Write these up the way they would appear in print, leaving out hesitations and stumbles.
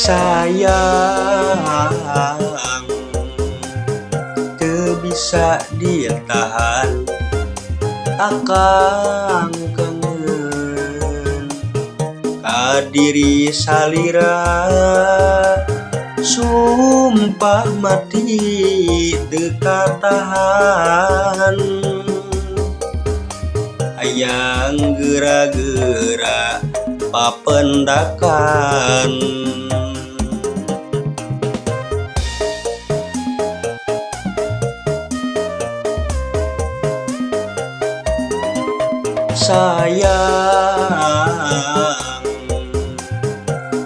Sayang teu bisa ditahan, akang kangen ka diri salira. Sumpah mati teu katahan, hayang geura-geura papendakan. Sayang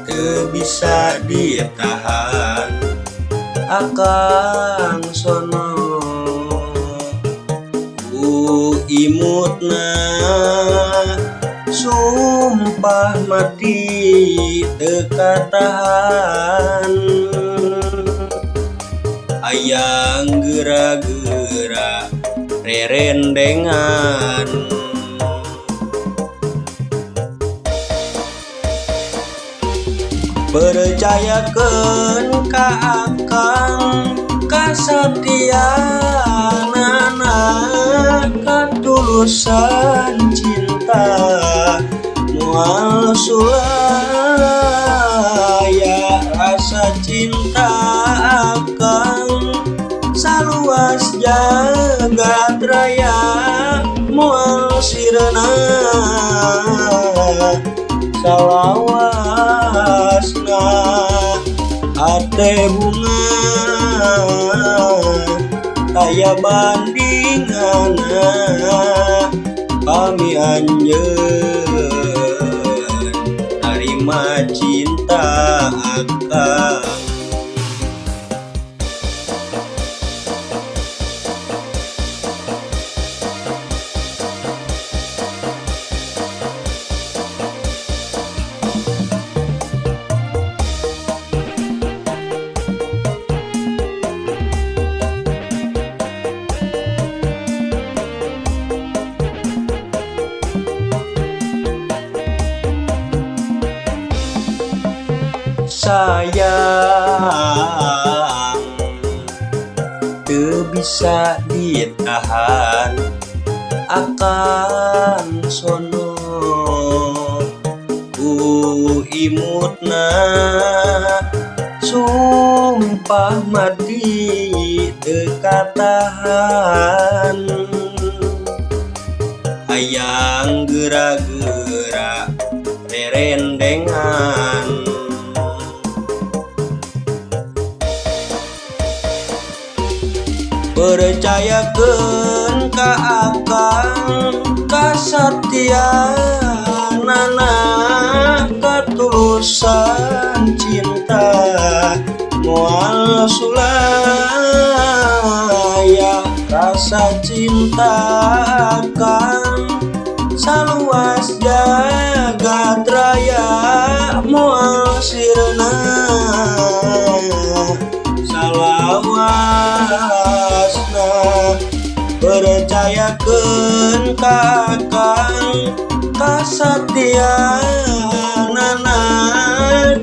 teu bisa ditahan, akang sono ku imutna. Sumpah mati teu katahan, hayang geura-geura rerendengan. Percayakeun ka akang kasatianana, katulusan cinta moal sulaya. Rasa cinta akang saluas jagat raya moal sirna salawasna. Hate bunga taya bandinganna, pami anjeun narima cinta akang. Sayang teu bisa ditahan, akang sono ku imutna. Sumpah mati teu katahan, hayang geura-geura rerendengan. Percayakeun ka akang kasatianana, katulusan cinta moal sulaya. Rasa cinta akang saluas jagat raya moal sirna salawasna. Percayakeun ka akang kasatianana,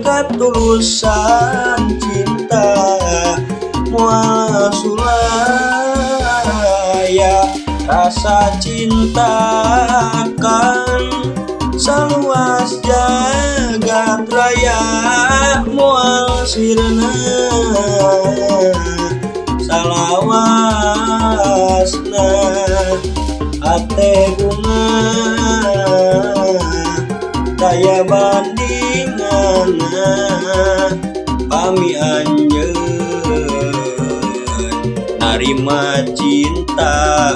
katulusan cinta moal sulaya. Rasa cinta akang saluas jagat raya moal sirna salawasna. Hate bunga daya bandinganna, pami anjeun narima cinta.